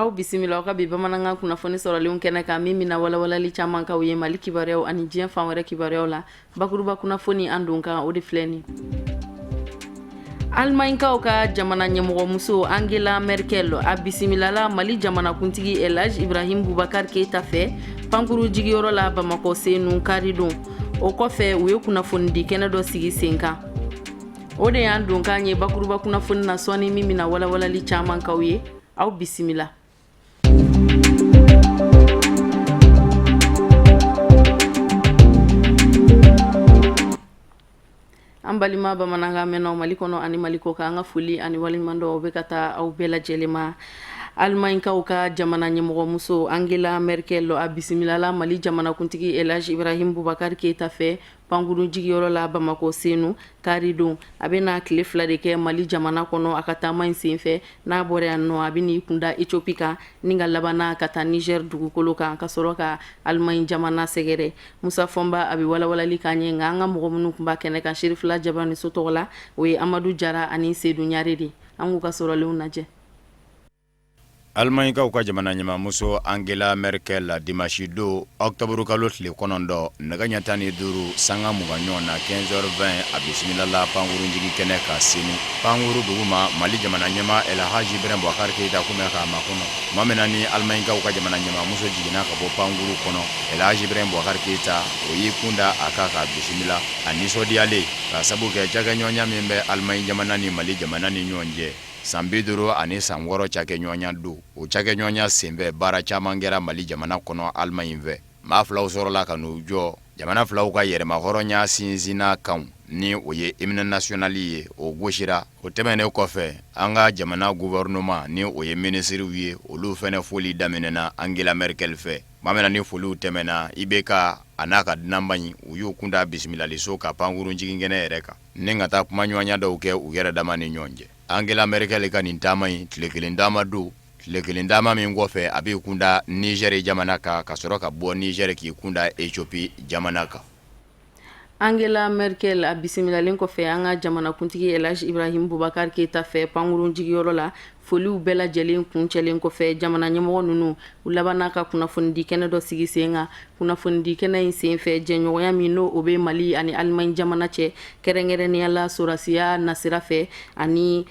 Aw bisimila aw ka bi bamanankan kunnafoni sɔrɔlenw kɛnɛ kan, min bɛna walawalali caman k'aw ye Mali kibaruyaw ani diɲɛ fan wɛrɛ kibaruyaw la. Bakuruba kunnafoni an don kan, o de filɛ nin. Alimaɲikaw ka jamana ɲɛmɔgɔmuso Angela Merkel, a bisimilala Mali jamanakuntigi El Hadj Ibrahim Boubacar Keita fɛ pankuru jigiyɔrɔ la Bamakɔ Senu karidon. O kɔfɛ, u ye kunnafonidi kɛnɛ dɔ sigi sen kan. O de y'an donkan ye bakuruba kunnafoni na sɔɔni, min bɛna walawalali caman k'aw ye. Aw bisimila. An balima bamanankan mɛnnaw Mali kɔnɔ ani Mali kɔkan, an ka foli ani waleɲumandɔn bɛ ka taa aw bɛɛ lajɛlen ma. Alimaɲikaw ka jamana ɲɛmɔgɔmuso Angela Merkel, a bisimilala Mali jamanakuntigi El Hadj Ibrahim Boubacar Keita fɛ pankurun jigiyɔrɔ la Bamakɔ Senu karidon. A bɛna tile 2 de kɛ Mali jamana kɔnɔ a ka taama in senfɛ. N'a bɔra yan nɔ, a bɛn'i kunda Ethiopie kan ni ka labanna ka taa Niger dugukolo kan, ka sɔrɔ ka Alimaɲi jamana sɛgɛrɛ. Musa Fɔnba, a bɛ walawalali k'an ye. Nka an ka mɔgɔ minnu tun b'a kɛnɛ kan Serifila Jabaniso tɔgɔ la, o ye Amadu Jara ani Sedu Ɲare de. An k'u ka sɔrɔlenw lajɛ. Alimaɲikaw ka jamana ɲɛmaamuso Angela Merkel, dimanche don octobre kalo tile 9, nɛgɛ ɲɛ 15 sanga 20 ɲɔgɔn na, 15h20, a bisimilala pankurun jigin kɛnɛ kan Senu pankuru duguma. Mali jamana ɲɛmaa El Hadj Ibrahim Boubacar Keita kun bɛ k'a makɔnɔ. Tuma min na ni Alimaɲikaw ka jamana ɲɛmaamuso jiginna ka bɔ pankuru kɔnɔ, El Hadj Ibrahim Boubacar Keita, o y'i kun da a kan k'a bisimila, a nisɔndiyalen k'a sabu kɛ cakɛɲɔgɔnya min bɛ Alimaɲi jamana ni Mali jamana ni ɲɔgɔn cɛ. San 50 ani san 6 cakɛɲɔgɔnya don. O cakɛɲɔgɔnya senfɛ, baara caman kɛra Mali jamana kɔnɔ Alimaɲi fɛ. Maa filaw sɔrɔla ka n'u jɔ jamana filaw ka yɛrɛmahɔrɔnya sinsinna kan, ni o ye hymne national ye, o gosira. O tɛmɛnen kɔfɛ, an ka jamana gouvernement, ni o ye minisiriw ye, olu fana foli daminɛna Angela Merkel fɛ. Tuma min na ni foliw tɛmɛna, IBK a n'a ka dunanba in, u y'u kun da bisimilaliso ka pankurun jigin kɛnɛ yɛrɛ kan, ni ka taa kumaɲɔgɔnya dɔw kɛ u yɛrɛ dama ni ɲɔgɔn cɛ. Angela Merkel ka nin taama in, tile kelen taama don. Tile kelen taama min kɔfɛ, a b'i kun da Niger jamana kan, ka sɔrɔ ka bɔ Niger k'i kun da Ethiopie jamana kan. Angela Merkel, a bisimilalen kɔfɛ an ka jamanakuntigi El Hadj Ibrahim Boubacar Keita fɛ pankurun jigiyɔrɔ la, foliw bɛɛ lajɛlen kuncɛlen kɔfɛ, jamana ɲɛmɔgɔ ninnu, u labanna ka kunnafonidi kɛnɛ dɔ sigi sen kan. Kunnafonidi kɛnɛ in senfɛ, jɛɲɔgɔnya min n'o o bɛ Mali ani Allemagne jamana cɛ, kɛrɛnkɛrɛnnenya la sɔrɔdasiya nasira fɛ ani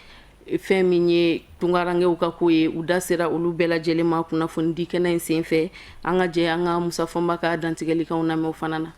fɛn min ye tunkarankew ka ko ye, u da sera olu bɛɛ lajɛlen ma kunnafonidi kɛnɛ in senfɛ. An ka jɛ an ka Musa Fɔnba ka dantigɛlikanw lamɛn o fana na.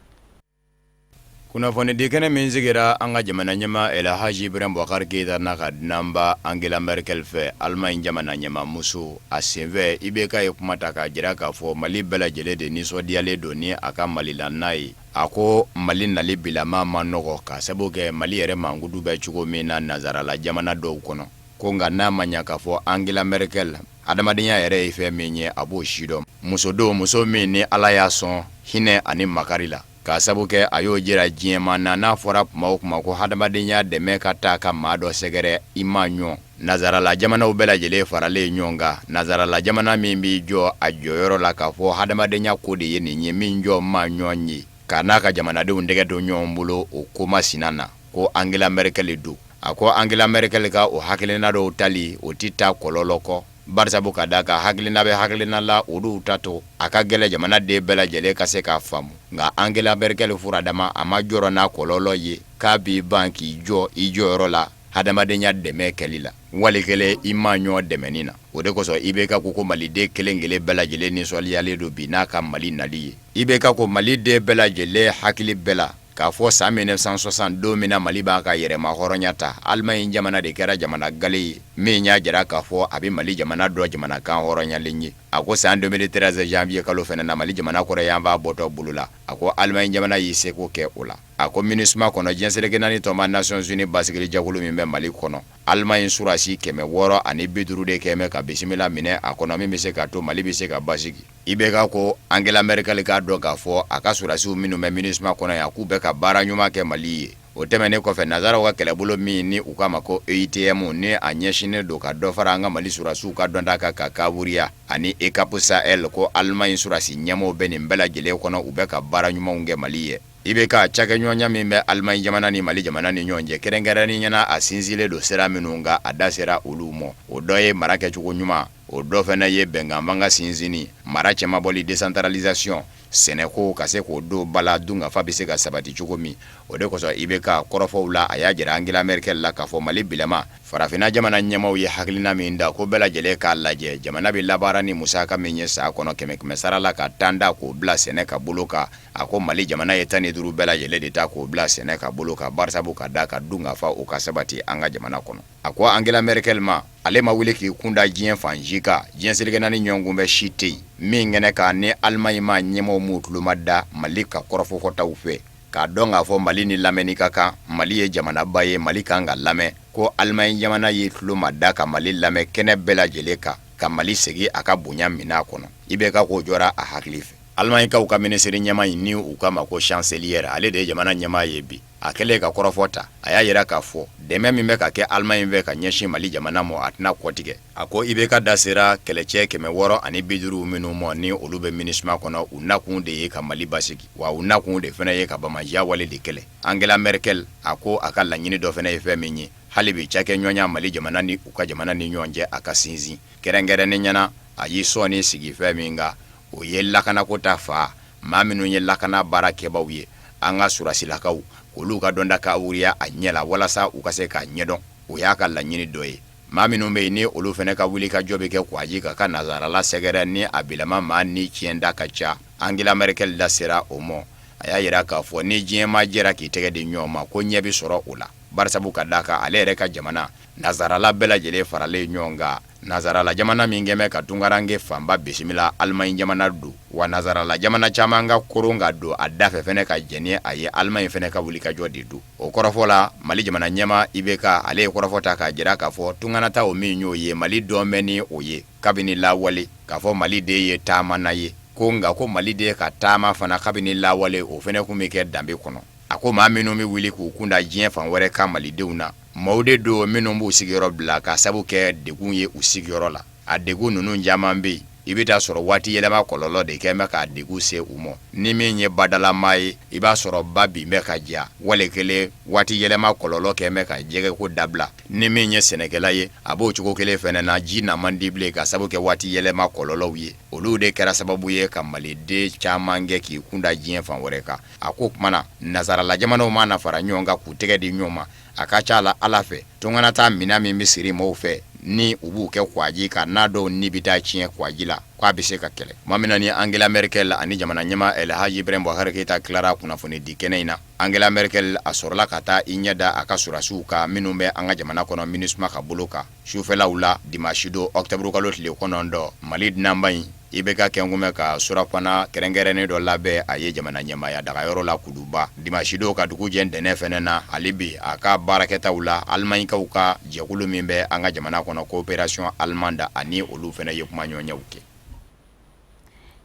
Kunnafonidi kɛnɛ min sigira an ka jamana ɲɛmaa El Hadj Ibrahim Boubacar Keita n'a ka dunanba Angela Merkel fɛ, Allemagne jamana ɲɛmaamuso, a senfɛ, IBK ye kuma ta k'a jira k'a fɔ Mali bɛɛ lajɛlen de nisɔndiyalen don ni a ka Mali la na ye. A ko Mali nali bilama ma nɔgɔ k'a sabu kɛ Mali yɛrɛ mankutu bɛ cogo min na nansarala jamana dɔw kɔnɔ. Ko nka n'a ma ɲa k'a fɔ Angela Merkel adamadenya yɛrɛ ye fɛn min ye, a b'o sidɔn. Muso don, muso min ni Ala y'a sɔn hinɛ ani makari la. K'a sabu kɛ a y'o jira diɲɛmaa na, n'a fɔra kuma o kuma ko hadamadenya dɛmɛ ka taa ka maa dɔ sɛgɛrɛ, i ma ɲɔ nansarala jamanaw bɛɛ lajɛlen faralen ɲɔgɔn kan, nansarala jamana min b'i jɔ a jɔyɔrɔ la k'a fɔ hadamadenya ko de ye nin ye, min jɔ ma ɲɔgɔn ye k'a n'a ka jamanadenw tɛgɛ don ɲɔgɔn bolo o ko masina na, ko Angela Merkel don. A ko Angela Merkel ka o hakilina dɔw tali, o tɛ taa kɔlɔlɔ kɔ, barisabu ka d'a kan hakilina bɛ hakilina la, olu ta to a ka gɛlɛn jamana den bɛɛ lajɛlen ka se k'a faamu. Nka Angela Merkel furadama, a ma jɔrɔ n'a kɔlɔlɔ ye k'a b'i ban k'i jɔ i jɔyɔrɔ la hadamadenya dɛmɛ kɛli la, wali kelen i ma ɲɔ dɛmɛni na. O de kosɔn IBK ko maliden kelen kelen bɛɛ lajɛlen nisɔndiyalen don bi n'a ka Mali nali ye. IBK ko maliden bɛɛ lajɛlen hakili bɛɛ la k'a fɔ san 1960, don min na Mali b'a ka yɛrɛma hɔrɔnya ta, Allemagne jamana de kɛra jamana gale ye min y'a jira k'a fɔ a bɛ Mali jamana dɔn jamana kan hɔrɔnyalen ye. A ko san 2013 janvier kalo fana na, Mali jamana kɔrɔyanfan bɔtɔ bolo la, a ko Allemagne jamana y'i seko kɛ o la. A ko MINUSMA kɔnɔ, diɲɛ seleke naani tɔnba Nations Unies basigili jɛkulu min bɛ Mali kɔnɔ, Allemagne sɔrɔdasi 650 de kɛmɛ ka bisimila minɛ a kɔnɔ, min bɛ se k'a to Mali bɛ se ka basigi. IBK ko Angela Merkel k'a dɔn k'a fɔ a ka sɔrɔdasiw minnu bɛ MINUSMA kɔnɔ yan, k'u bɛ ka baara ɲuman kɛ Mali ye. O tɛmɛnen kɔfɛ, nansaraw ka kɛlɛbolo min ni u k'a ma ko EUTM, ni a ɲɛsinnen don ka dɔ fara an ka Mali sɔrɔdasiw ka dɔnta kan ka kaburiya ani EUCAP Sahel, ko Allemagne sɔrɔdasi ɲɛmaaw bɛ nin bɛɛ lajɛlen kɔnɔ, u bɛ ka baara ɲumanw kɛ Mali ye. IBK cakɛɲɔgɔnya min bɛ Allemagne jamana ni Mali jamana ni ɲɔgɔn cɛ, kɛrɛnkɛrɛnnenya la a sinsinlen don sira minnu kan, a da sera olu ma. O dɔ ye mara kɛcogo ɲuman. O dɔ fana ye bɛnkan fanga sinsinni, mara cɛmabɔli, décentralisation, sɛnɛko ka se k'o don ba la, dunkafa bɛ se ka sabati cogo min. O de kosɔn IBK kɔrɔfɔw la, a y'a jira Angela Merkel la k'a fɔ Mali bilama farafinna jamana ɲɛmaaw ye hakilina min da ko bɛɛ lajɛlen k'a lajɛ, jamana bɛ labaara ni musaka min ye san kɔnɔ, kɛmɛ kɛmɛ sara la ka 10 da k'o bila sɛnɛ ka bolo kan. A ko Mali jamana ye 15 bɛɛ lajɛlen de ta k'o bila sɛnɛ ka bolo kan, barisabu ka da kan dunkafa o ka sabati an ka jamana kɔnɔ. A ko Angela Merkel ma, ale ma wuli k'i kun da diɲɛ fan si kan, diɲɛ seleke naani ɲɔgɔnkunbɛn si tɛ yen min kɛnɛ kan ni Alimaɲi maa ɲɛmaaw m'u tulo mada Mali ka kɔrɔfɔ fɔtaw fɛ, k'a dɔn k'a fɔ Mali ni lamɛnni ka kan, Mali ye jamanaba ye, Mali kan ka lamɛn. Ko Alimaɲi jamana y'i tulo mada ka Mali lamɛn kɛnɛ bɛɛ lajɛlen kan, ka Mali segin a ka bonya minɛn kɔnɔ. IBK k'o jɔra a hakili fɛ. Alimaɲikaw ka minisiri ɲɛmaa in, ni u k'a ma ko chancelière, ale de ye jamana ɲɛmaa ye bi. A kɛlen ka kɔrɔfɔ ta, a y'a jira k'a fɔ dɛmɛ min bɛ ka kɛ Alimaɲi fɛ ka ɲɛsin Mali jamana ma, a tɛna kɔtigɛ. A ko IBK da sera kɛlɛcɛ 650 minnu ma, ni olu bɛ MINUSMA kɔnɔ, u nakun de ye ka Mali basigi, wa u nakun de fana ye ka banbaanciya wale de kɛlɛ. Angela Merkel a ko a ka laɲini dɔ fana ye fɛn min ye, hali bi cakɛɲɔgɔnya Mali jamana ni u ka jamana ni ɲɔgɔn cɛ, a ka sinsin. Kɛrɛnkɛrɛnnenya na, a y'i sɔnni sigi fɛn min kan, o ye lakanako ta fan, maa minnu ye lakana baarakɛbaw ye, an ka sɔrɔdasilakaw, k'olu ka dɔnta ka wuriya a ɲɛ la walasa u ka se k'a ɲɛdɔn, o y'a ka laɲini dɔ ye. Maa minnu bɛ yen ni olu fana ka wuli ka jɔ bɛ kɛ kwaji ka nazarala sɛgɛrɛ, ni a bilama maa ni tiɲɛda ka ca, Angela Merkel da sera o ma. A y'a jira k'a fɔ ni diɲɛmaa jɛra k'i tɛgɛ di ɲɔgɔn ma, ko ɲɛ bɛ sɔrɔ o la, barisabu ka d'a kan ale yɛrɛ ka jamana nazarala bɛɛ lajɛlen faralen ɲɔgɔn kan. Nazarala jamana min kɛmɛ ka tunkaranke fanba bisimila, Alimaɲi jamana don, wa nazarala jamana caman ka koron ka don a da fɛ fana ka jɛn ni a ye, Alimaɲi fana ka wulikajɔ de don. O kɔrɔfɔ la, Mali jamana ɲɛmaa IBK, ale ye kɔrɔfɔ ta k'a jira k'a fɔ tunkanata o min y'o ye, Mali dɔn bɛ ni o ye kabini lawale, k'a fɔ Mali de ye taamana ye, ko nka ko Mali de ka taama fana kabini lawale, o fana tun bɛ kɛ danbe kɔnɔ. A ko maa minnu bɛ wuli k'u kun da diɲɛ fan wɛrɛ kan malidenw na, maaw de don minnu b'u sigiyɔrɔ bila ka sabu kɛ degun ye u sigiyɔrɔ la. A degun ninnu caman bɛ yen, i bɛ taa sɔrɔ waati yɛlɛma kɔlɔlɔ de kɛn bɛ k'a degun se u ma. Ni min ye badalama ye, i b'a sɔrɔ ba bin bɛ ka ja, wali kelen waati yɛlɛma kɔlɔlɔ kɛn bɛ ka jɛgɛko dabila. Ni min ye sɛnɛkɛla ye, a b'o cogo kelen fɛnɛ na, ji na man di bilen ka sabu kɛ waati yɛlɛma kɔlɔlɔw ye. Olu de kɛra sababu ye ka maliden caman kɛ k'i kun da diɲɛ fan wɛrɛ kan. A ko o tuma na nazarala jamanaw mana fara ɲɔgɔn kan k'u tɛgɛ di ɲɔgɔn ma, a ka ca la Ala fɛ, tunkanata minɛn min bɛ siri maaw fɛ ni u b'u kɛ kwaji kan, n'a dɔw ni bɛ taa tiɲɛ kwaji la, k'a bɛ se ka kɛlɛ. Tuma min na ni Angela Merkel ani jamana ɲɛmaa El Hadji Ibrahim Boubacar Keita tilara kunnafoni di kɛnɛ in na, Angela Merkel a sɔrɔla ka taa i ɲɛ da a ka sɔrɔdasiw kan minnu bɛ an ka jamana kɔnɔ MINUSMA ka bolo kan. Sufɛlaw la, dimanche don octobre kalo tile 9, Mali dunanba in IBK kɛn kun bɛ ka surafana kɛrɛnkɛrɛnnen dɔ labɛn a ye jamana ɲɛmaaya dagayɔrɔ la Kuluba dimanche don ka dugu jɛ ntɛnɛn fɛnɛ na. Hali bi a ka baarakɛtaw la, Alimaɲikaw ka jɛkulu min bɛ an ka jamana kɔnɔ, coopération allemande, ani olu fɛnɛ ye kumaɲɔgɔnyaw kɛ.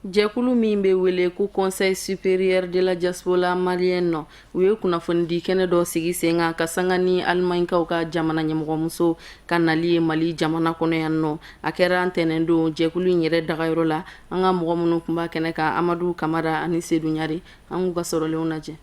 Jɛkulu min bɛ wele ko Conseil supérieur de la diaspora malienne, u ye kunnafonidi kɛnɛ dɔ sigi sen kan ka sanga ni Alimaɲikaw ka jamana ɲɛmɔgɔmuso ka nali ye Mali jamana kɔnɔ yan nɔ. A kɛra ntɛnɛn don jɛkulu in yɛrɛ dagayɔrɔ la. An ka mɔgɔ minnu tun b'a kɛnɛ kan, Amadu Kamara ani Sedu Ɲare, an k'u ka sɔrɔlenw lajɛ.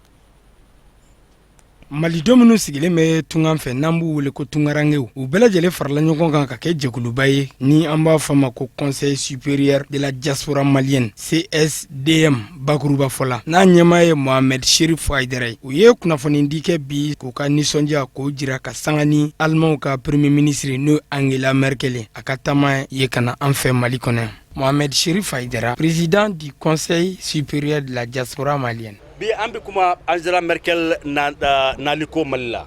Malidenw minnu sigilen bɛ tunkan fɛ, n'an b'u wele ko tunkarankew, u bɛɛ lajɛlen farala ɲɔgɔn kan ka kɛ jɛkuluba ye ni an b'a fɔ ma ko Conseil supérieur de la diaspora malienne, CSDM bakurubafɔ la, n'a ɲɛmaa ye Mohamed Chérif Haïdara ye. U ye kunnafonidi kɛ bi k'u ka nisɔndiya k'o jira ka sanga ni Alimanw ka premier ministre, n'o Angela Merkel ye, a ka taama ye ka na an fɛ Mali kɔnɔ yan. Mohamed Chérif Haïdara, président du Conseil supérieur de la diaspora malienne. Bi an bɛ kuma Angela Merkel nali ko Mali la.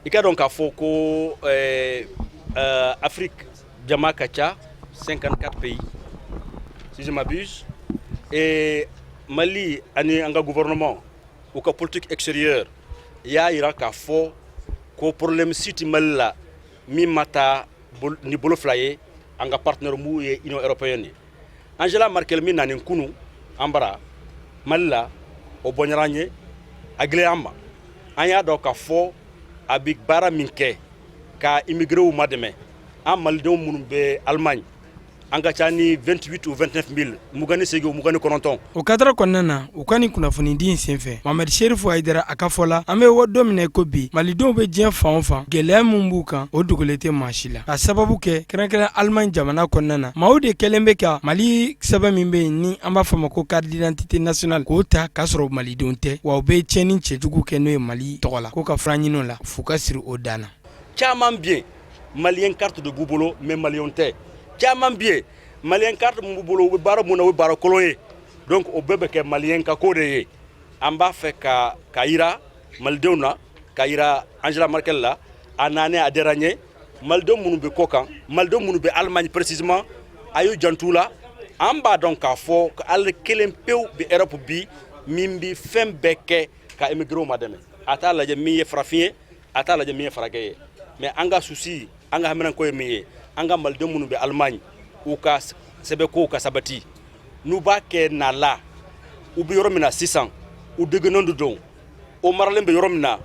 I ka dɔn k'a fɔ ko Afrique jama ka ca, 54 pays si je m'abuse, et Mali ani an ka gouvernement u ka politique extérieure y'a jira k'a fɔ ko problème si tɛ Mali la min ma taa ni bolo fila ye an ka partenaire mun ye Union européenne ye. Angela Merkel min nani kunu an bara Mali la, o bɔɲara an ye, a gɛlɛya an ma. An y'a dɔn k'a fɔ a bɛ baara min kɛ ka immigrés madɛmɛ, an malidenw minnu bɛ Allemagne. An ka ca ni 28 ou 29 mille, 28, 29. O cadre kɔnɔna na, u ka nin kunnafonidi in senfɛ, Mohamed Chérif Haïdara a ka fɔ la, an bɛ don min na i ko bi, malidenw bɛ diɲɛ fan o fan, gɛlɛya min b'u kan, o dogolen tɛ maa si la, ka sababu kɛ kɛrɛnkɛrɛn Allemagne jamana kɔnɔna na, maaw de kɛlen bɛ ka Mali sɛbɛn min bɛ yen ni an b'a fɔ a ma ko carte d'identité nationale, k'o ta k'a sɔrɔ malidenw tɛ, wa u bɛ tiɲɛni cɛjugu kɛ n'o ye Mali tɔgɔ la, ko ka fura ɲini o la f'u ka siri o dan na. Caman bɛ yen, malien carte de b'u bolo, mais malien tɛ. Caman bɛ yen, malien carte min b'u bolo, u bɛ baara mun na, o ye baara kolon ye. Donc o bɛɛ bɛ kɛ malien ka ko de ye. An b'a fɛ ka yira malidenw na, ka yira Angela Merkel la, a nanen a diyara n ye. Malidenw minnu bɛ kɔ kan, malidenw minnu bɛ Allemagne précisément, a y'u jantu la. An b'a dɔn k'a fɔ ko ale kelen pewu bɛ Europe bi min bɛ fɛn bɛɛ kɛ ka immigrés ma dɛmɛ. A t'a lajɛ min ye farafin ye, a t'a lajɛ min ye faragɛ ye. Mais an ka souci, an ka haminanko ye min ye, an ka malidenw minnu bɛ Allemagne, u ka sɛbɛnkow ka sabati. N'u b'a kɛ na la, u bɛ yɔrɔ min na sisan, u degunnen de don, o maralen bɛ yɔrɔ min na,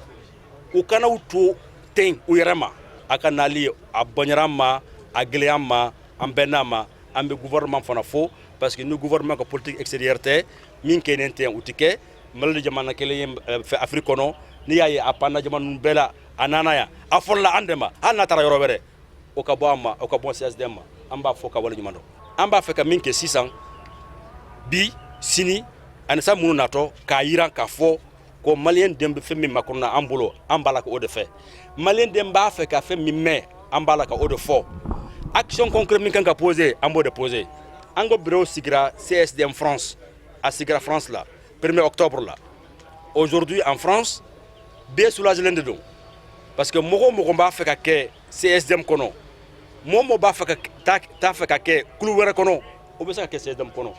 u kana u to ten u yɛrɛ ma. A ka nali a bonyara ma, a gɛlɛya ma, an bɛnna ma. An bɛ gouvernement fana fo, parce que ni gouvernement ka politique extérieure tɛ min kɛnen tɛ, u tɛ kɛ. Mali de jamana kelen ye fɛ Afrique kɔnɔ, n'i y'a ye a panna jamana ninnu bɛɛ la, a nana yan, a fɔlɔla an de ma. Hali n'a taara yɔrɔ wɛrɛ, o ka bɔ an ma, o ka bɔ CSDM ma. An b'a fɔ ka waleɲuman dɔn. An b'a fɛ ka min kɛ sisan bi, sini ani san minnu natɔ, k'a yira k'a fɔ ko malien den bɛ fɛn min makɔnɔ an bolo, an b'a la k'o de fɛ. Malien den b'a fɛ ka fɛn min mɛn, an b'a la ka o de fɔ. Action concrète min kan ka poser, an b'o de poser. An ko bureau sigira CSDM France, a sigira France la 1er octobre la. Aujourd'hui en France, bɛɛ soulagelen de don, parce que mɔgɔ o mɔgɔ b'a fɛ ka kɛ CSDM kɔnɔ, mɔgɔ o mɔgɔ b'a fɛ ka t'a fɛ ka kɛ kulu wɛrɛ kɔnɔ, o bɛ se ka kɛ CSDM kɔnɔ.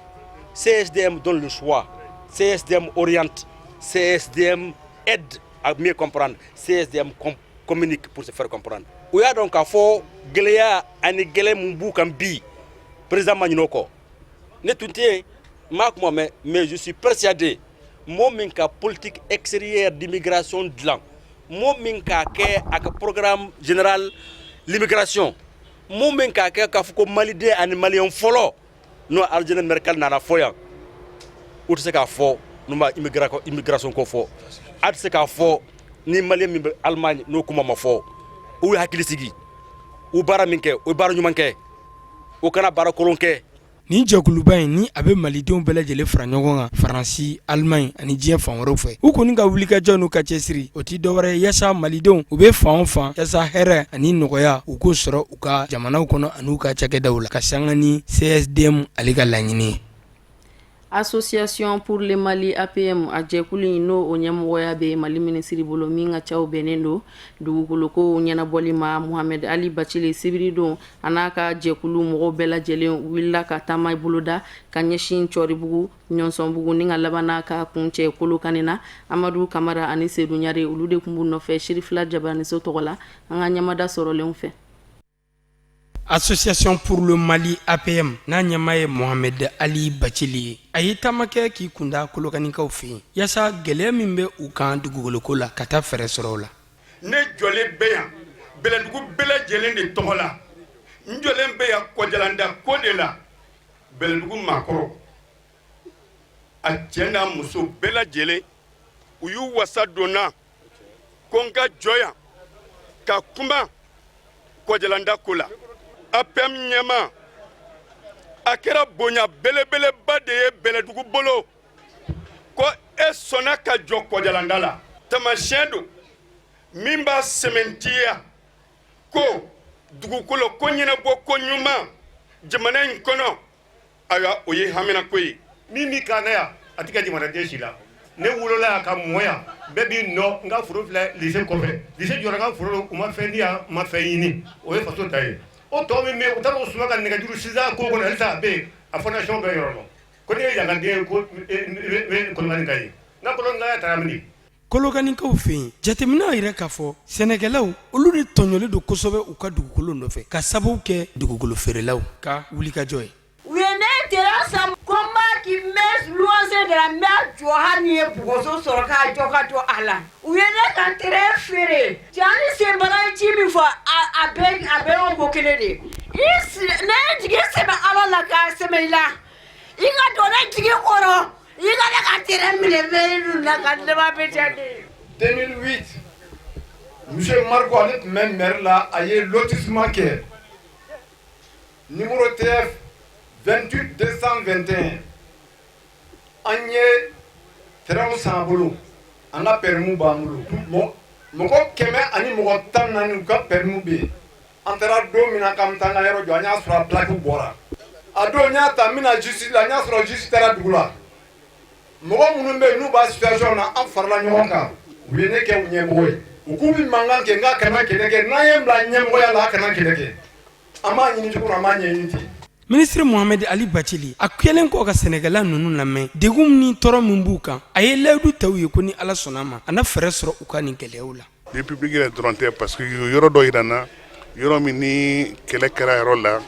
CSDM donne le choix, CSDM oriente, CSDM aide à mieux comprendre, CSDM communique pour se faire comprendre. U y'a dɔn k'a fɔ gɛlɛya ani gɛlɛn mun b'u kan bi, président ma ɲinɛ o kɔ. Ne tun tɛ yen, n m'a kuma mɛn, mais je suis persuadé, mɔgɔ min ka politique extérieure d'immigration dilan, mɔgɔ min k'a kɛ a ka programme général l'immigration, mɔgɔ min k'a kɛ k'a fɔ ko maliden ani malien fɔlɔ, n'o Angela Merkel nana fɔ yan, u tɛ se k'a fɔ n'u ma immigration ko fɔ. A tɛ se k'a fɔ ni malien min bɛ Allemagne n'o kuma ma fɔ. U ye hakili sigi, u baara min kɛ, u ye baara ɲuman kɛ, u kana baara kolon kɛ. Nin jɛkuluba in ni a bɛ malidenw bɛɛ lajɛlen fara ɲɔgɔn kan Faransi, Allemagne ani diɲɛ fan wɛrɛw fɛ, u kɔni ka wulikajɔ n'u ka cɛsiri, o tɛ dɔwɛrɛ ye yaasa malidenw u bɛ fan o fan, yaasa hɛrɛ ani nɔgɔya u k'o sɔrɔ u ka jamanaw kɔnɔ ani u ka cakɛdaw la, ka sanga ni CSDM ale ka laɲini ye. Association pour le Mali APM, a jɛkulu in n'o o ɲɛmɔgɔya bɛ Mali minisiri bolo min ka caw bɛnnen don dugukolo ɲɛnabɔli ma, Mohamed Ali Bathily, sibiridon a n'a ka jɛkulu mɔgɔw bɛɛ lajɛlen wulila ka taama boloda ka ɲɛsin Cɔribugu, Ɲɔsɔnbugu ni ka labanna ka kuncɛ Kolokani na. Amadu Kamara ani Sedu Ɲare, olu de tun b'u nɔfɛ Sirifila Jabaniso tɔgɔ la, an ka ɲamada sɔrɔlenw fɛ. Association pour le Mali APM n'a ɲɛmaa ye Mohamed Ali Bathily ye, a ye taama kɛ k'i kunda Kolokanikaw fɛ yen yaasa gɛlɛya min bɛ u kan dugukoloko la, ka taa fɛɛrɛ sɔrɔ o la. Ne jɔlen bɛ yan Bɛlɛdugu bɛɛ lajɛlen de tɔgɔ la. N jɔlen bɛ yan Kɔjalanda ko de la. Bɛlɛdugu maakɔrɔ, a cɛ n'a muso bɛɛ lajɛlen, u y'u wasa don n na ko n ka jɔ yan ka kuma Kɔjalanda ko la. APM ɲɛmaa, a kɛra bonya belebeleba de ye Bɛlɛdugu bolo ko e sɔnna ka jɔ Kɔjalanda la. Taamasiyɛn don min b'a sɛmɛntiya ko dugukolo ko ɲɛnabɔ ko ɲuman jamana in kɔnɔ, ayiwa, o ye haminako ye. Min b'i kan na yan, a tɛ kɛ jamanaden si la. Ne wolola yan ka mɔ yan, bɛɛ b'i nɔ. N ka foro filɛ lycée kɔfɛ. Lycée jɔra n ka foro la, u ma fɛn di yan, n ma fɛn ɲini. O ye faso ta ye. O tɔ min bɛ yen, u taara o suma ka nɛgɛjuru sisan ko kɔnɔ, halisa a bɛ yen, a fondation bɛ yɔrɔ la ko ne ye yankaden ye, ko n bɛ Kolokani ka ye. N ka Kolokani taara min? Kolokanikaw fɛ yen, jateminɛ yɛrɛ k'a fɔ sɛnɛkɛlaw, olu de tɔɲɔlen don kosɛbɛ u ka dugukolo nɔfɛ, ka sababu kɛ dugukolo feerelaw ka wulikajɔ ye. U ye ne terrain san ko n b'a k'i n bɛ luwanse de la, n b'a jɔ, hali ni ye bɔgɔso sɔrɔ k'a jɔ ka to a la. U ye ne ka terrain feere. Cɛ ni senbala ye ci min fɔ, a bɛɛ y'o ko kelen de ye. I ne jigi sɛmɛ Ala la k'a sɛmɛ i la, i ka don ne jigi kɔrɔ, i ka ne ka terrain minɛ mairie la ka ne ma bɛ diya ne ye. 2008, monsieur Mariko, ale tun bɛ maire la, a ye lotissement kɛ numéro TF 28 221. An ye terrain san a bolo, an ka permis b'an bolo. Mɔgɔ 114, u ka permis bɛ yen. An taara don min na k'an bɛ taa an ka yɔrɔ jɔ, an y'a sɔrɔ a plaque bɔra. A don, n y'a ta, n bɛna justice la, n y'a sɔrɔ justice taara dugu la. Mɔgɔ minnu bɛ yen n'u b'a situation na, an farala ɲɔgɔn kan, u ye ne kɛ u ɲɛmɔgɔ ye. U k'u bɛ mankan kɛ, n k'a kana kɛlɛ kɛ. N'an ye n bila ɲɛmɔgɔya la, a kana kɛlɛ kɛ. An b'a ɲini cogo min na, an b'a ɲɛɲini ten. Minisiri Mohamɛdi Ali Bacili, a kɛlen kɔ ka sɛnɛkɛla ninnu lamɛn, degun ni tɔɔrɔ min b'u kan, a ye layidu ta u ye ko ni Ala sɔnna a ma, a na fɛɛrɛ sɔrɔ u ka nin gɛlɛyaw la. Lieu public yɛrɛ dɔrɔn tɛ, parce que yɔrɔ dɔ jira n na, yɔrɔ min ni kɛlɛ kɛra yɔrɔ la,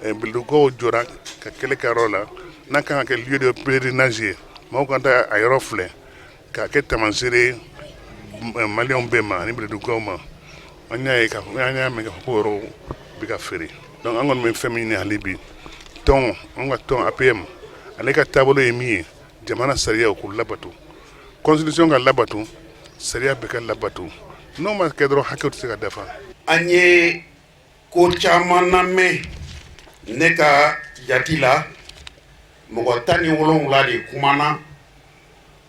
Bɛlɛdugukaw jɔra ka kɛlɛ kɛ yɔrɔ la, n'a kan ka kɛ lieu de pèlerinage ye, maaw ka taa a yɔrɔ filɛ k'a kɛ tamaseere ye Maliyɛnw bɛɛ ma ani Bɛlɛdugukaw ma. An y'a ye, an y'a mɛn k'a fɔ ko yɔrɔ bɛ ka feere. Donc an kɔni bɛ fɛn min ɲini hali bi, tɔn, an ka tɔn APM, ale ka taabolo ye min ye, jamana sariyaw k'u labato, constitution ka labato, sariya bɛɛ ka labato. N'o ma kɛ dɔrɔn, hakɛw tɛ se ka dafa. An ye ko caman lamɛn. Ne ka jati la, mɔgɔ 17 de kumana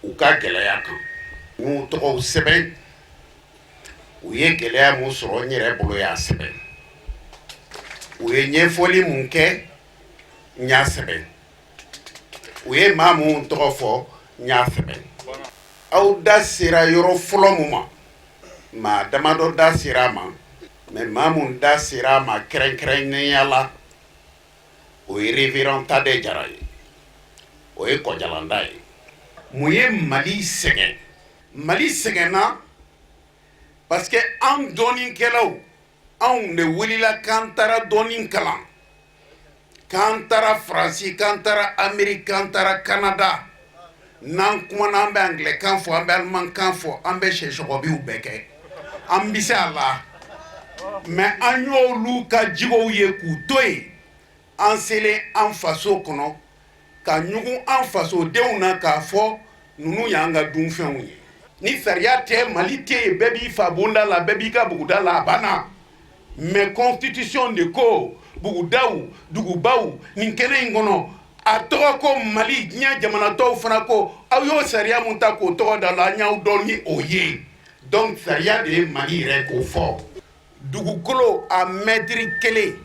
u ka gɛlɛya kan. N y'u tɔgɔw sɛbɛn, u ye gɛlɛya mun sɔrɔ, n yɛrɛ bolo y'a sɛbɛn. U ye ɲɛfɔli mun kɛ, n y'a sɛbɛn. U ye maa mun tɔgɔ fɔ, n y'a sɛbɛn. Aw da sera yɔrɔ fɔlɔ mun ma, maa damadɔ da sera a ma, mais maa mun da sera a ma kɛrɛnkɛrɛnnenya la, o ye révérend Tade Jara ye, o ye Kɔjalanda ye. Mun ye Mali sɛgɛn? Mali sɛgɛnna parce que an dɔnnikɛlaw, anw de wulila k'an taara dɔnni kalan, k'an taara Faransi, k'an taara Ameriki, k'an taara Kanada. N'an kumana, an bɛ anglais kan fɔ, an bɛ allemand kan fɔ, an bɛ sɛsɔgɔbiw bɛɛ kɛ, an bɛ se a la. Mais an y'olu ka jigow ye k'u to yen. An selen an faso kɔnɔ, ka ɲugun an fasodenw na k'a fɔ ninnu y'an ka dunfɛnw ye. Ni sariya tɛ, Mali tɛ yen. Bɛɛ b'i fa bonda la, bɛɛ b'i ka buguda la, a banna. Mais constitution de ko bugudaw, dugubaw, nin kɛnɛ in kɔnɔ, a tɔgɔ ko Mali. Diɲɛ jamana tɔw fana ko aw y'o sariya mun ta k'o tɔgɔ da la, an y'aw dɔn ni o ye. Donc sariya de ye Mali yɛrɛ k'o fɔ. Dugukolo a mɛtiri kelen,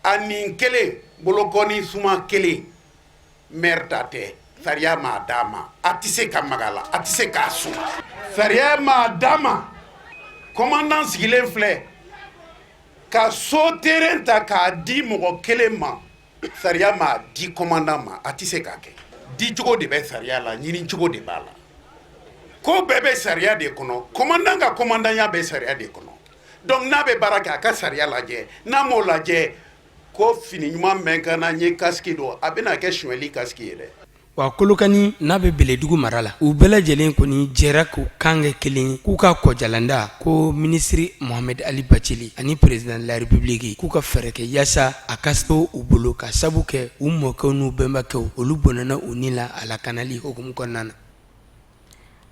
a nin kelen, bolokɔni suma kelen, maire ta tɛ. Sariya m'a d'a ma, a tɛ se ka maga la, a tɛ se k'a sɔn. Sariya m'a d'a ma. Commandant sigilen filɛ ka so terrain ta k'a di mɔgɔ kelen ma, sariya m'a di commandant ma, a tɛ se k'a kɛ. Dicogo de bɛ sariya la, ɲinicogo de b'a la. Ko bɛɛ bɛ sariya de kɔnɔ. Commandant ka commandantya bɛ sariya de kɔnɔ. Donc n'a bɛ baara kɛ, a ka sariya lajɛ. N'a m'o lajɛ, ko fini ɲuman bɛ ka na, n ye casque don, a bɛna kɛ sonyali casque ye dɛ. Wa Kolokani n'a bɛ Bɛlɛdugu mara la, u bɛɛ lajɛlen kɔni jɛra k'u kan kɛ kelen ye, k'u ka Kɔjalanda ko minisiri Mohamɛdi Ali Bacili ani président de la République k'u ka fɛɛrɛ kɛ yaasa a ka to u bolo, ka sabu kɛ u mɔkɛw n'u bɛnbakɛw, olu bɔnɛna u ni la a lakanali hukumu kɔnɔna na.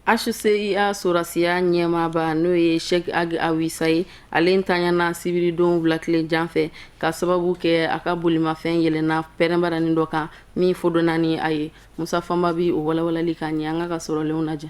HCUA sɔrɔdasiya ɲɛmaaba, n'o ye Cheikh Ag Awisa ye, ale ntanyana sibiridon wulatilejan fɛ ka sababu kɛ a ka bolimafɛn yɛlɛnna pɛrɛnbaranin dɔ kan min fodonna ni a ye. Musa Fanba bi o walawalali ka ɲɛ. An ka sɔrɔlenw lajɛ.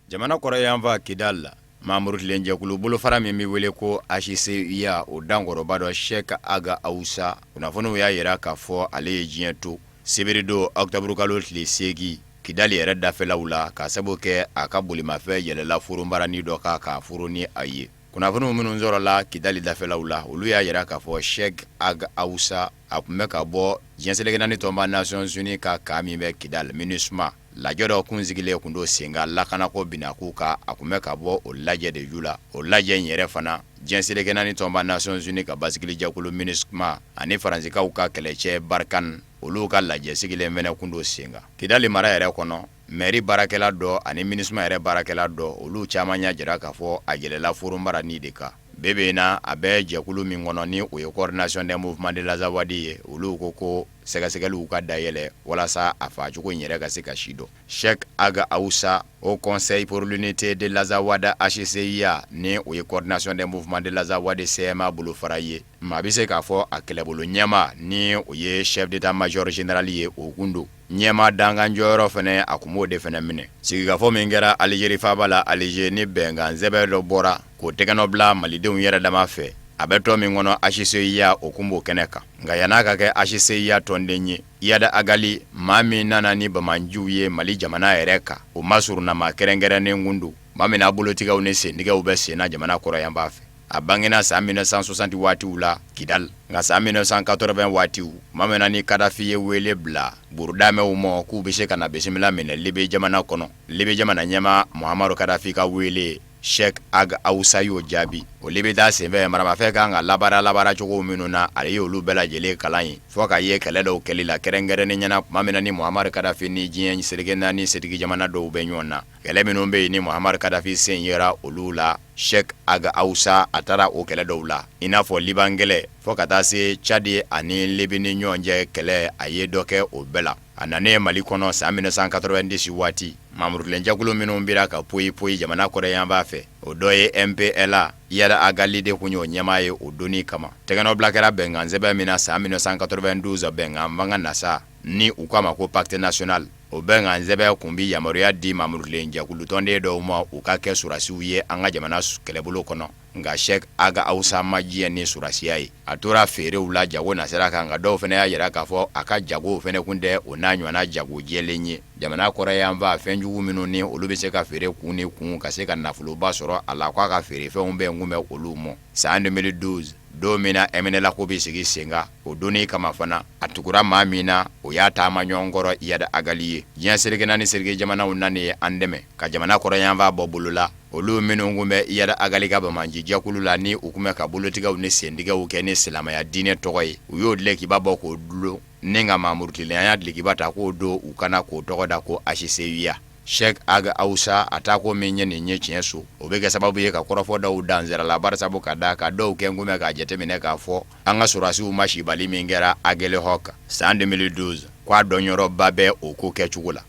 Jamana kɔrɔnyanfan Kidal la, maa murutilen jɛkulu bolofara min bɛ wele ko HCUA, o dankɔrɔba dɔ Cheikh Ag Awusa, kunnafoniw y'a jira k'a fɔ ale ye diɲɛ to sibiridon ɔkutɔburukalo tile 8 Kidali yɛrɛ dafɛlaw la, ka sabu kɛ a ka bolimafɛn yɛlɛla foronbaranin dɔ kan k'a foron ni a ye. Kunnafoniw minnu sɔrɔla Kidali dafɛlaw la, olu y'a jira k'a fɔ Cheikh Ag Awusa, a tun bɛ ka bɔ diɲɛ seleke naani tɔnba Nations Unies ka camp min bɛ Kidali, MINUSMA, lajɛ dɔ kun sigilen tun don sen kan lakanako binakun kan, a tun bɛ ka bɔ o lajɛ de ju la. O lajɛ in yɛrɛ fana, diɲɛ seleke naani tɔnba Nations Unies ka basigilijɛkulu MINUSMA ani Faransikaw ka kɛlɛcɛ Barkhane, olu ka lajɛ sigilen fana tun don sen kan Kidali mara yɛrɛ kɔnɔ. Mɛri baarakɛla dɔ ani MINUSMA yɛrɛ baarakɛla dɔ, olu caman y'a jira k'a fɔ a yɛlɛla foronbaranin de kan. Bi bi in na a bɛ jɛkulu min kɔnɔ ni o ye coordination des mouvements de l'Azawad ye, olu ko ko sɛgɛsɛgɛliw ka dayɛlɛ walasa a faacogo in yɛrɛ ka se ka sidɔn. Cheikh Ag Aoussa, Haut Conseil pour l'unité de l'Azawad HCUA, ni o ye coordination des mouvements de l'Azawad CMA bolofara ye, maa bɛ se k'a fɔ a kɛlɛbolo ɲɛmaa ni o ye chef d'état-major général ye, o kun don. Ɲɛmaa dankan jɔyɔrɔ fana, a kun b'o de fana minɛ. Sigikafɔ min kɛra Alizeri faaba la Alize, ni bɛnkan sɛbɛn dɔ bɔra k'o tɛgɛnɔ bila malidenw yɛrɛ dama fɛ, a bɛ tɔn min kɔnɔ HCUA, o kun b'o kɛnɛ kan. Nka yann'a ka kɛ HCUA tɔnden ye, Iyad Ag Ghali, maa min nana ni banbaanciw ye Mali jamana yɛrɛ kan, o masurunnamaa kɛrɛnkɛrɛnnen kun don, maa min n'a bolotigɛw ni sentigɛw bɛ sen na jamana kɔrɔyanfan fɛ. A bangena san 1960 waatiw la Kidal, nka san 1980 waatiw, tuma min na ni Kadafi ye wele bila burudamɛw ma k'u bɛ se ka na bisimila minɛ Libi jamana kɔnɔ, Libi jamana ɲɛmaa Muhamadu Kadafi ka wele, Cheikh Ag Aoussa y'o jaabi. O Libi taa senfɛ, maramafɛn kan ka labaara labaara cogo minnu na, ale y'olu bɛɛ lajɛlen kalan yen, fo ka ye kɛlɛ dɔw kɛli la kɛrɛnkɛrɛnnenya na, tuma min na ni Muhamadu Kadafi ni diɲɛ seleke naani setigi jamana dɔw bɛ ɲɔgɔn na. Kɛlɛ minnu bɛ yen ni Muhamadu Kadafi sen yera olu la, Cheikh Ag Aoussa a taara o kɛlɛ dɔw la, i n'a fɔ Liban kɛlɛ, fo ka taa se Tchad ani Libi ni ɲɔgɔn cɛ kɛlɛ, a ye dɔ kɛ o bɛɛ la. A nanen Mali kɔnɔ san 1990 waati, mamurukilenjɛkulu minnu bira ka poyi poyi jamana kɔrɔnyanfan fɛ, o dɔ ye MPLA, Iyad Ag Ghali de kun y'o ɲɛmaa ye o donni kama. Tɛgɛnɔbila kɛra bɛnkansɛbɛn min na san 1992, bɛnkan fanga nasa ni u k'a ma ko Pacte national, o bɛnkansɛbɛn kun bɛ yamaruya di mamurukilenjɛkulu tɔnden dɔw ma u ka kɛ sɔrɔdasiw ye an ka jamana kɛlɛbolo kɔnɔ. Nka Cheikh Ag Aoussa ma diɲɛ ni sɔrɔdasiya ye, a tora feerew la jago nasira kan. Nka dɔw fana y'a jira k'a fɔ a ka jago fana kun tɛ o n'a ɲɔgɔnna jago jɛlen ye. Jamana kɔrɔyanfan fɛnjugu minnu ni olu bɛ se ka feere kun ni kun ka se ka nafoloba sɔrɔ a la, k'a ka feerefɛnw bɛɛ kun bɛ olu mɔ. San 2012, don min na MNLA ko bɛ sigi sen kan, o donni kama fana, a tugura maa min na, o y'a taama ɲɔgɔn kɔrɔ Iyad Ag Ghali ye. Diɲɛ seleke naani seleke jamanaw nanen ye an dɛmɛ ka jamana kɔrɔyanfan bɔ bolo la. Olu minnu kun bɛ Iyad Ag Ghali ka banbaanci jɛkulu la, ni u kun bɛ ka bolotigɛw ni sentigɛw kɛ ni silamɛya diinɛ tɔgɔ ye, u y'o dulokiba bɔ k'o dulon ni ka mamurutilenya dulokiba ta k'o don u kan na, k'o tɔgɔ da ko HCUA. Cheikh Ag Aoussa a taako min ye nin ye tiɲɛ so, o bɛ kɛ sababu ye ka kɔrɔfɔ dɔw dansira la, barisabu ka da ka dɔw kɛ kun bɛ k'a jateminɛ k'a fɔ an ka sɔrɔdasiw masibali min kɛra Aguelhok san 2012, k'a dɔnyɔrɔba bɛ o ko kɛcogo la.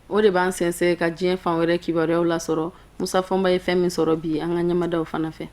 O de b'an sɛnsɛn ka diɲɛ fan wɛrɛ kibaruyaw lasɔrɔ. Musa Fɔnba ye fɛn min sɔrɔ bi, an ka ɲɛmadaw fana fɛ.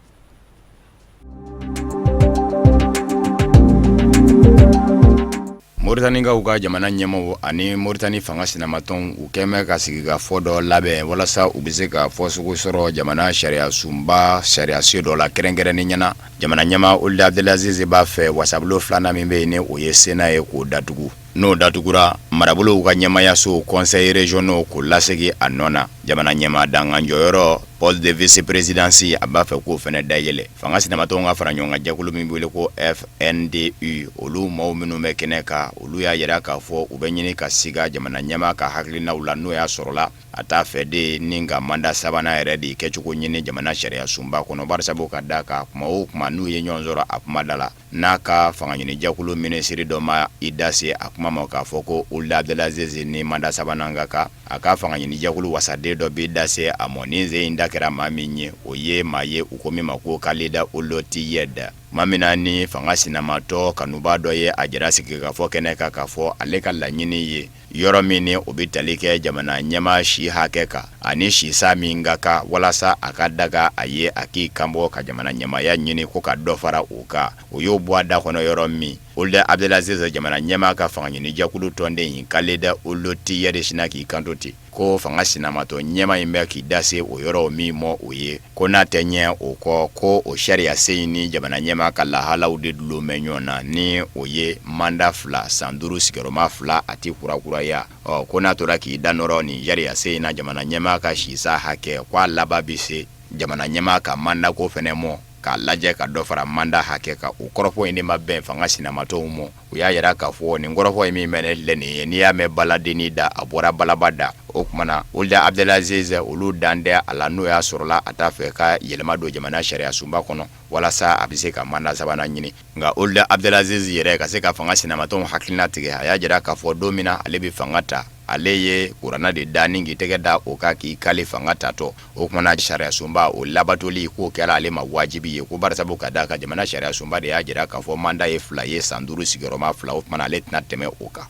Moritanikaw ka jamana ɲɛmaaw ani Moritani fanga sinamatɔnw, u kɛn bɛ ka sigikafɔ dɔ labɛn walasa u bɛ se ka fɔsogo sɔrɔ jamana sariyasunba sariyasen dɔ la kɛrɛnkɛrɛnnenya na. Jamana ɲɛmaa Ould Abdelaziz b'a fɛ wasabulon filanan min bɛ yen ni o ye Sénat ye, k'o datugu. N'o datugura, marabolow ka ɲɛmaayaso conseils régionaux k'o lasegin a nɔ na. Jamana ɲɛmaa dankan jɔyɔrɔ poste de vice présidence, a b'a fɛ k'o fana dayɛlɛ. Fanga sinamatɔnw ka fara ɲɔgɔn kan jɛkulu min bɛ wele ko FNDU, olu maaw minnu bɛ kɛnɛ kan, olu y'a jira k'a fɔ u bɛ ɲini ka siga jamana ɲɛmaa ka hakilinaw la, n'o y'a sɔrɔla a t'a fɛ de ni ka mandat sabanan yɛrɛ de kɛcogo ɲini jamana sariyasunba kɔnɔ, barisabu ka da kan kuma o kuma n'u ye ɲɔgɔn sɔrɔ a kuma da la, n'a ka fanga ɲinijɛkulu minisiri dɔ ma i da se a kuma ma k'a fɔ ko Ould Abdelaziz ni mandat sabanan ka kan, a ka fanga ɲinijɛkulu wasaden dɔ b'i da se a ma. Nin sen in da kɛra maa min ye, o ye maa ye u ko min ma ko Khaled Ould Tiyed. Maa min na ni fanga sinamatɔ kanuba dɔ ye, a jira sigikafɔ kɛnɛ kan k'a fɔ ale ka laɲini ye yɔrɔ min ni o bɛ tali kɛ jamana ɲɛmaa si hakɛ kan ani sisa min ka kan walasa a ka daga a ye a k'i kanbɔ ka jamana ɲɛmaaya ɲini, ko ka dɔ fara o kan. O y'o bɔ a da kɔnɔ yɔrɔ min, Ould Abdelaziz jamana ɲɛmaa ka fanga ɲinijɛkulu tɔnden in Khaled Ould Tiyed sinna k'i kanto ten ko fanga sinamatɔ ɲɛmaa in bɛ k'i da se o yɔrɔ min ma, o ye ko n'a tɛ ɲɛ o kɔ, ko o sariyasen in ni jamana ɲɛmaa ka lahalaw de dulon bɛ ɲɔgɔn na, ni o ye mandat 2, san 5 sigiyɔrɔma 2, a tɛ kurakuraya. Ɔ ko n'a tora k'i da nɔrɔ nin sariyasen in na, jamana ɲɛmaa ka sisa hakɛ, ko a laban bɛ se jamana ɲɛmaa ka mandat ko fɛnɛ mɔ, k'a lajɛ ka dɔ fara mandat hakɛ kan. O kɔrɔfɔ in de ma bɛn fanga sinamatɔnw ma. U y'a yira k'a fɔ nin kɔrɔfɔ in min bɛ ne filɛ nin ye, n'i y'a mɛn baladennin da, a bɔra balaba da. O tuma na Ould Abdelaziz, olu dan tɛ a la, n'o y'a sɔrɔla a t'a fɛ ka yɛlɛma don jamana sariyasunba kɔnɔ walasa a bɛ se ka mandat sabanan ɲini. Nka Ould Abdelaziz yɛrɛ ka se ka fanga sinamatɔnw hakilina tigɛ, a y'a jira k'a fɔ don min na ale bɛ fanga ta, Ale ye kuranɛ de da ni k'i tɛgɛ da o kan k'i kali fanga tatɔ. O tuma na sariyasunba o labatoli k'o kɛra ale ma wajibi ye, ko barisabu ka d'a kan jamana sariyasunba de y'a jira k'a fɔ mandat ye 2 ye, san 5 sigiyɔrɔma 2. O tuma na ale tɛna tɛmɛ o kan.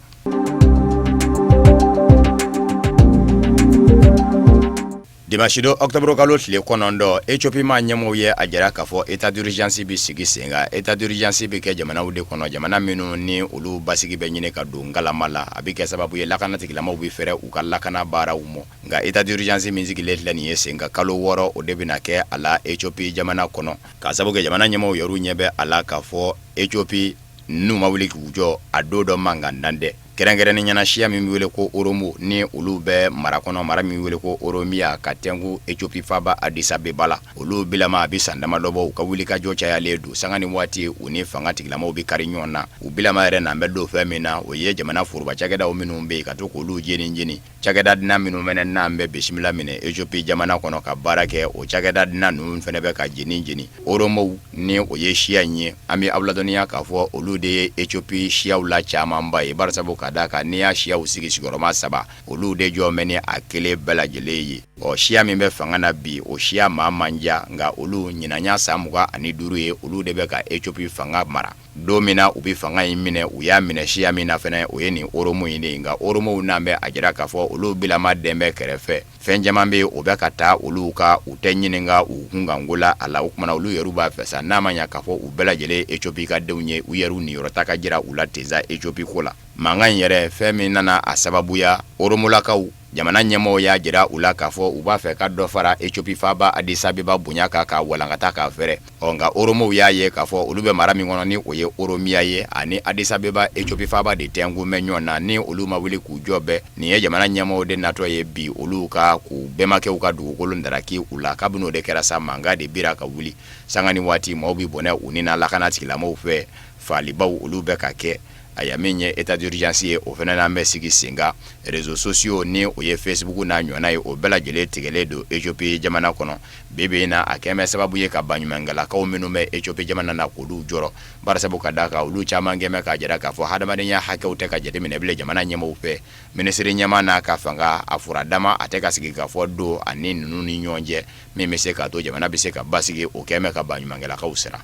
Dimanche don octobre kalo tile 9, Ethiopie maa ɲɛmɔgɔw ye a jira k'a fɔ état d'urgence bɛ sigi sen kan. État d'urgence bɛ kɛ jamanaw de kɔnɔ, jamana minnu ni olu basigi bɛ ɲini ka don ngalama la. A bɛ kɛ sababu ye lakana tigilamaw bɛ fɛrɛ u ka lakana baaraw mɔ. Nka état d'urgence min sigilen filɛ nin ye sen kan kalo 6, o de bɛna kɛ a la Ethiopie jamana kɔnɔ, k'a sababu kɛ jamana ɲɛmɔgɔw yɛrɛ ɲɛ bɛ a la k'a fɔ Ethiopie n'u ma wuli k'u jɔ, a don dɔ man kan dan dɛ. Kɛrɛnkɛrɛnnenya na, siya min bɛ wele ko Oromo, ni olu bɛ mara kɔnɔ, mara min bɛ wele ko Oromiya, ka tɛnku Ethiopie faaba Addis Abeba la, olu bilama a bɛ san damadɔ bɔ, u ka wulikajɔ cayalen don. Sanga ni waati u ni fanga tigilamaw bɛ kari ɲɔgɔn na. U bilama yɛrɛ n'an bɛ don fɛn min na, o ye jamana foroba cakɛdaw minnu bɛ yen, ka to k'olu jeni jeni. Cakɛda dunan minnu fana n'an bɛ bisimila minɛ Ethiopie jamana kɔnɔ ka baara kɛ, o cakɛda dunan ninnu fana bɛ ka jeni jeni. Oromow, ni o ye siya in ye, an bɛ aw ladɔnniya k'a fɔ olu de ye Ethiopie siyaw la camanba ye, barisabu ka d'a kan n'i y'a siyaw sigi sigiyɔrɔma 3, olu de jɔ bɛ ni a kelen bɛɛ lajɛlen ye. Ɔ, siya min bɛ fanga na bi, o siya maa man ca, nka olu ɲinan y'a san 25 ye, olu de bɛ ka Ethiopie fanga mara. Don min na u bɛ fanga in minɛ, u y'a minɛ siya min na fana, o ye nin Oromo in de ye. Nka Oromow n'an bɛ a jira k'a fɔ olu bilama den bɛ kɛrɛfɛ, fɛn caman bɛ yen, o bɛ ka taa olu ka, u tɛ ɲininka u kunkanko la a la. O tuma na olu yɛrɛ b'a fɛ sa, n'a ma ɲɛ k'a fɔ u bɛɛ lajɛlen ye Ethiopie ka denw ye, u yɛrɛ niyɔrɔ ta ka jira u la ten sa Ethiopie ko la. Mankan in yɛrɛ, fɛn min nana a sababuya, Oromolakaw jamana ɲɛmɔgɔw y'a jira u la k'a fɔ u b'a fɛ ka dɔ fara Ethiopie faaba Addis Abeba bonya kan, k'a walankata k'a fɛrɛ. Ɔ, nka Oromow y'a ye k'a fɔ olu bɛ mara min kɔnɔ, ni o ye Oromiya ye, ani Addis Abeba Ethiopie faaba de tɛnkun bɛ ɲɔgɔn na, ni olu ma wuli k'u jɔ bɛɛ. Nin ye jamana ɲɛmɔgɔw de natɔ ye bi olu ka k'u bɛnbakɛw ka dugukolo ndaraki u la. Kabini o de kɛra sa, mankan de bira ka wuli. Sanga ni waati maaw bɛ bɔnɛ u ni na lakana tigilamɔgɔw fɛ, faalibaw olu bɛ ka kɛ. Aya, min ye état d'urgence ye, o fana n'an bɛ sigi sen kan. Réseaux sociaux, ni o ye Facebook n'a ɲɔgɔnna ye, o bɛɛ lajɛlen tigɛlen don Ethiopie jamana kɔnɔ bi bi in na. A kɛn bɛ sababu ye ka baɲumankɛlakaw minnu bɛ Ethiopie jamana na, k'olu jɔrɔ, barisabu ka d'a kan olu caman kɛn bɛ k'a jira k'a fɔ hadamadenya hakɛw tɛ ka jateminɛ bilen jamana ɲɛmɔgɔw fɛ. Minisiri ɲɛmaa n'a ka fanga, a furadama a tɛ ka sigi ka fɔ don ani ninnu ni ɲɔgɔn cɛ min bɛ se k'a to jamana bɛ se ka basigi. O kɛn bɛ ka baɲumankɛlakaw siran.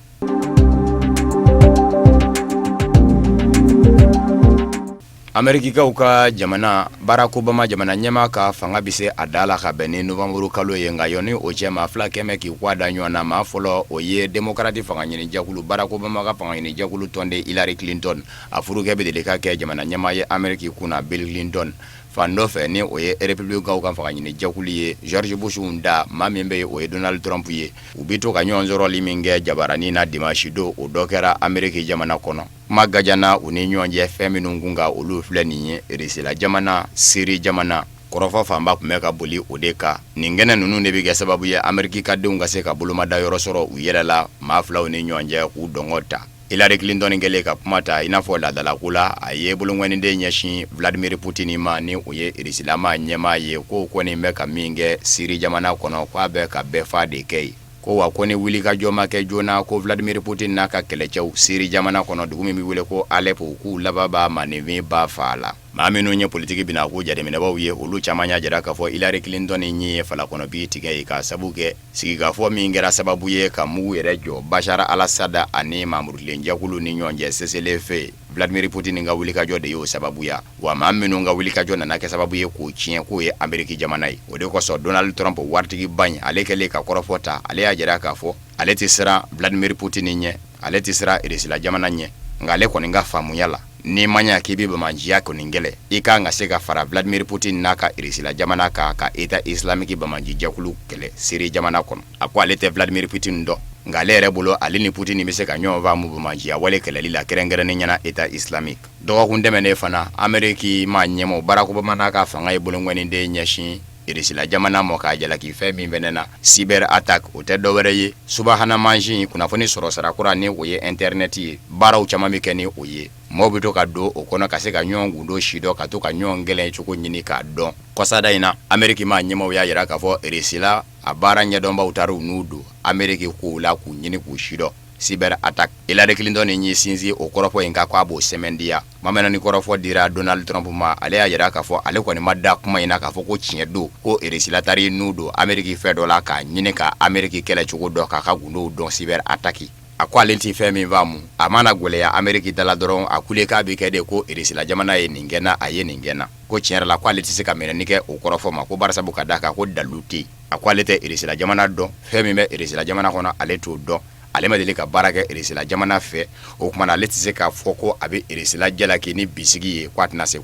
Amerikikaw ka jamana Barack Obama, jamana ɲɛmaa ka fanga bɛ se a da la ka bɛn ni novembre kalo ye. Nka yanni o cɛ, maa fila kɛmɛ k'i kɔ da ɲɔgɔn na. Maa fɔlɔ, o ye démocrate fanga ɲini jɛkulu, Barack Obama ka fanga ɲini jɛkulu tɔnden Hillary Clinton, a furukɛ bɛ deli ka kɛ jamana ɲɛmaa ye Ameriki kunna, Bill Clinton. Fan dɔ fɛ, ni o ye républicainw ka fanga ɲini jɛkulu ye, George Bush da, maa min bɛ yen, o ye Donald Trump ye. U bɛ to ka ɲɔgɔn sɔrɔli min kɛ jabaranin na dimanche don, o dɔ kɛra Ameriki jamana kɔnɔ. Kuma gajana u ni ɲɔgɔn cɛ fɛn minnu kun kan, olu filɛ nin ye: Irisila jamana, Siri jamana. Kɔrɔfɔ fanba tun bɛ ka boli o de kan. Nin kɛnɛ ninnu de bɛ kɛ sababu ye Ameriki ka denw ka se ka bolomada yɔrɔ sɔrɔ u yɛrɛ la maa filaw ni ɲɔgɔn cɛ, k'u dɔngɔ ta. Hillary Clinton kɛlen ka kuma ta, i n'a fɔ laadalako la, a ye bolonkɔniden ɲɛsin Vladimir Putin ma, ni o ye Irisila maa ɲɛmaa ye, k'o kɔni bɛ ka min kɛ Siri jamana kɔnɔ, k'a bɛ ka bɛɛ fa de kɛ yen, ko wa ko ni wulikajɔ ma kɛ joona, ko Vladimir Putin n'a ka kɛlɛcɛw Siri jamana kɔnɔ, dugu min bɛ wele ko Alep, k'u laban b'a maaninfin ba faa la. Maa minnu ye politiki bina ko jateminɛbaw ye, olu caman y'a jira k'a fɔ Hillary Clinton ɲin ye falakɔnɔbi tigɛ ye, k'a sabu kɛ sigikafɔ min kɛra sababu ye ka mugu yɛrɛ jɔ Bashar al-Assad ani maamurutilenjɛkulu ni ɲɔgɔn cɛ cessez-le-feu, Vladimir Putin ka wulikajɔ de y'o sababuya. Wa maa minnu ka wulikajɔ nana kɛ sababu ye k'o tiɲɛ, k'o ye Ameriki jamana ye. O de kosɔn Donald Trump, waritigiba in, ale kɛlen ka kɔrɔfɔ ta, ale y'a jira k'a fɔ ale tɛ siran Vladimir Putin ɲɛ, ale tɛ siran Irisila jamana ɲɛ. Nka ale kɔni ka faamuya la, n'i ma ɲɛ k'i bɛ banbaanciya kɔni kɛlɛ, i ka kan ka se ka fara Vladimir Putin n'a ka Irisila jamana kan ka État islamique banbaanci jɛkulu kɛlɛ Siri jamana kɔnɔ. A ko ale tɛ Vladimir Putin dɔn, nka ale yɛrɛ bolo, ale ni Putin bɛ se ka ɲɔgɔn faamu banbaanciya wale kɛlɛli la, kɛrɛnkɛrɛnnenya la État islamique. Dɔgɔkun tɛmɛnen fana, Ameriki maa ɲɛmɔgɔ Barack Obama n'a ka fanga ye bolonkɔniden ɲɛsin Irisila jamana ma, k'a jalaki fɛn min fɛnɛ na, cyber attaque. O tɛ dɔwɛrɛ ye, subahana mansin kunnafoni sɔrɔ sira kura, ni o ye internet ye. Baaraw caman bɛ kɛ ni o ye, maaw bɛ to ka don o kɔnɔ ka se ka ɲɔgɔn gundo sidɔn, ka to ka ɲɔgɔn kɛlɛ cogo ɲini k'a dɔn. Kɔsada in na, Ameriki maa ɲɛmaaw y'a jira k'a fɔ Irisila a baara ɲɛdɔnbaw taara u n'u don Ameriki kow la, k'u ɲini k'u sidɔn. Cyber attaque. Hillary Clinton y'i sinsin o kɔrɔfɔ in kan k'a b'o sɛmɛntiya. Tuma min na ni kɔrɔfɔ dira Donald Trump ma, ale y'a jira k'a fɔ ale kɔni ma da kuma in na k'a fɔ ko tiɲɛ don, ko Irisila taara i nun don Ameriki fɛn dɔ la k'a ɲini ka Ameriki kɛlɛcogo dɔn, k'a ka gundow dɔn cyber attaque. A ko ale tɛ fɛn min faamu, a mana gɛlɛya Ameriki da la dɔrɔn, a kulekan bɛ kɛ de ko Irisila jamana ye nin kɛ n na, a ye nin kɛ n na. Ko tiɲɛ yɛrɛ la, ko ale tɛ se ka minɛni kɛ o kɔrɔfɔ ma, ko barisabu ka d'a kan ko dalilu tɛ yen. A ko ale tɛ Irisila jamana dɔn, fɛn min bɛ Irisila jamana kɔnɔ ale t'o dɔn. Ale ma deli ka baara kɛ Irisila jamana fɛ, o tuma na ale tɛ se k'a fɔ ko a bɛ Irisila jalaki ni bisigi ye ko a tɛna se.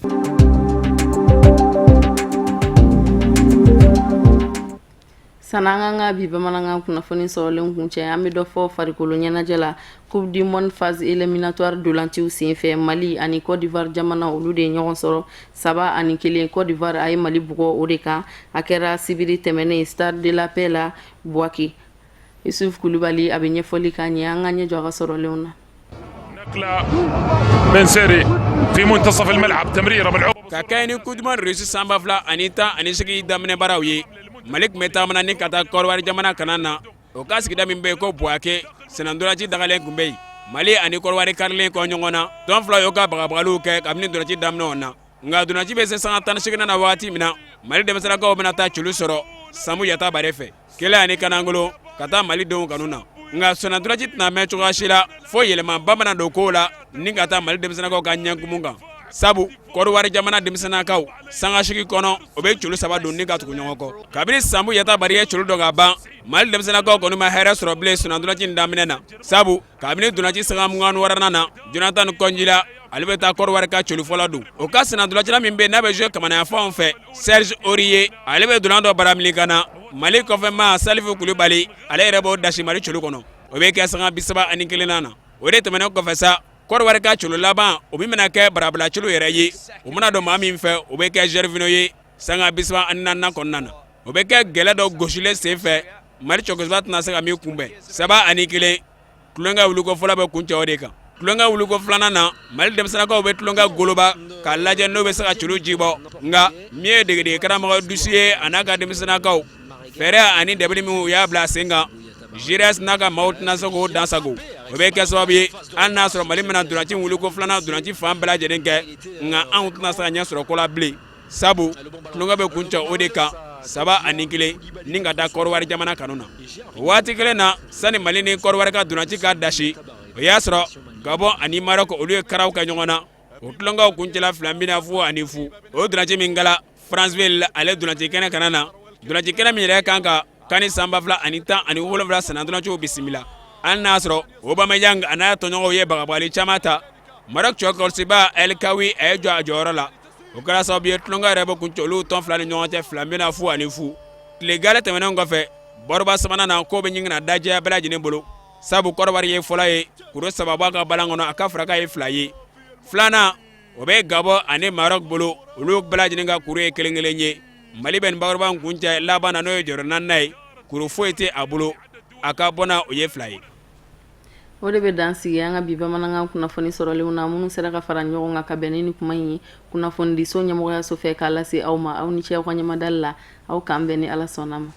Sani an k'an ka bi bamanankan kunnafoni sɔrɔlen kuncɛ, an bɛ dɔ fɔ farikolo ɲɛnajɛ la. Coupe du monde phase éliminatoire dolanciw senfɛ, Mali ani Côte d'Ivoire jamana, olu de ye ɲɔgɔn sɔrɔ 3-1. Côte d'Ivoire a ye Mali bugɔ o de kan. A kɛra sibiri tɛmɛnen Stade de la Paix la Bouaké. Yusuf Kulubali a bɛ ɲɛfɔli k'an ye, an ka ɲɛ jɔ a ka sɔrɔlenw na. Ka kɛɲɛ ni Coupe du monde Russie san 2018 daminɛ baaraw ye, Mali tun bɛ taamana ni ka taa Kɔdiwari jamana kana na, o ka sigida min bɛ yen ko Bouaké, sennantolaci dagalen tun bɛ yen. Mali ani Kɔdiwari karilen kɔ ɲɔgɔn na, tɔn fila y'u ka bagabagaliw kɛ kabini ntolaci daminɛ na. Nka ntolaci bɛ se sanga 18nan na waati min na, Mali denmisɛnninkaw bɛna taa celu sɔrɔ Samu Yatabare fɛ. Kelen ani kanangolo ka taa Mali denw kanu na. Nka sennantolaci tɛna mɛn cogoya si la fo yɛlɛmaba mana don kow la ni ka taa Mali denmisɛnninkaw ka ɲɛkumu kan, sabu Kɔdiwari jamana denmisɛnninkaw sanga 8 kɔnɔ, o bɛ celu 3 don ni ka tugu ɲɔgɔn kɔ. Kabini Samu Yatabare ye celu don ka ban, Mali denmisɛnninkaw kɔni ma hɛrɛ sɔrɔ bilen sennantolaci in daminɛ na, sabu kabini ntolaci sanga 26nan na, Jonathan Kɔnjila ale bɛ taa Kɔdiwari ka celu fɔlɔ don. O ka sennantolacila min bɛ yen n'a bɛ jouer kamanayanfanw fɛ, Serge Aurier, ale bɛ ntola dɔ baramili ka na Mali kɔfɛmaa Salifu Kulubali, ale yɛrɛ b'o dasi Mali celu kɔnɔ. O bɛ kɛ sanga 31nan na. O de tɛmɛnen kɔfɛ sa, Kɔdiwari ka celu laban, o min bɛna kɛ barabila celu yɛrɛ ye, o mana don maa min fɛ, o bɛ kɛ Gervinho ye sanga 34nan kɔnɔna na. O bɛ kɛ gɛlɛ dɔ gosilen senfɛ, Mali cɛkɔrɔba tɛna se ka min kunbɛn. 3-1. Tulonkɛ wuliko fɔlɔ bɛ kuncɛ o de kan. Tulonkɛ wuliko filanan na, Mali denmisɛnninkaw bɛ tulonkɛ goloba k'a lajɛ n'o bɛ se ka celu jibɔ. Nka min ye degeden karamɔgɔ Dusu ye, a n'a ka denmisɛnninkaw, fɛɛrɛ ani dabali min u y'a bila sen kan, Giresse n'a ka maaw tɛna se k'o dansago. O bɛ kɛ sababu ye, hali n'a sɔrɔ Mali bɛna ntolaci wuliko filanan ntolaci fan bɛɛ lajɛlen kɛ, nka anw tɛna se ka ɲɛ sɔrɔ ko la bilen. Sabu tulonkɛ bɛ kuncɛ o de kan 3-1 ni ka da Kɔdiwari jamana kanu na. O waati kelen na, sani Mali ni Kɔdiwari ka ntolaci ka dasi, o y'a sɔrɔ Gabon ani Maroc olu ye karaw kɛ ɲɔgɔn na. O tulonkɛw kuncɛla 2-0 0. O ntolaci min kɛla Franceville ale ntolaci kɛnɛ kana na, ntolaci kɛnɛ min yɛrɛ kan ka CAN 2017 sennantolaciw bisimila, hali n'a sɔrɔ Aubameyang a n'a tɔɲɔgɔnw ye bagabagali caman ta, Maroc cɛkɔlɔsibaa El Kawi a ye jɔ a jɔyɔrɔ la. O kɛra sababu ye tulonkɛ yɛrɛ bɛ kuncɛ olu tɔn fila ni ɲɔgɔn cɛ 2-0 0. Tile gale tɛmɛnen kɔfɛ, baroba sabanan na, ko bɛ ɲini ka dajɛya bɛɛ lajɛlen bolo, sabu Kɔdiwari ye fɔlɔ ye, kuru 3 b'a ka balan kɔnɔ, a ka faraka ye 2 ye. Filanan o bɛ Gabon ani Maroc bolo, olu bɛɛ lajɛlen ka kuru ye kelen kelen ye. Mali bɛ nin baroba in kuncɛ laban na, n'o ye jɔyɔrɔ naaninan ye, kuru foyi tɛ a bolo, a ka bɔnna o ye 2 ye. O de bɛ dan sigi an ka bi bamanankan kunnafoni sɔrɔlenw na, minnu sera ka fara ɲɔgɔn kan ka bɛn ni kuma in ye kunnafonidiso ɲɛmɔgɔyaso fɛ k'a lase aw ma. Aw ni ce aw ka ɲɛmadali la. Aw k'an bɛn ni Ala sɔnna ma.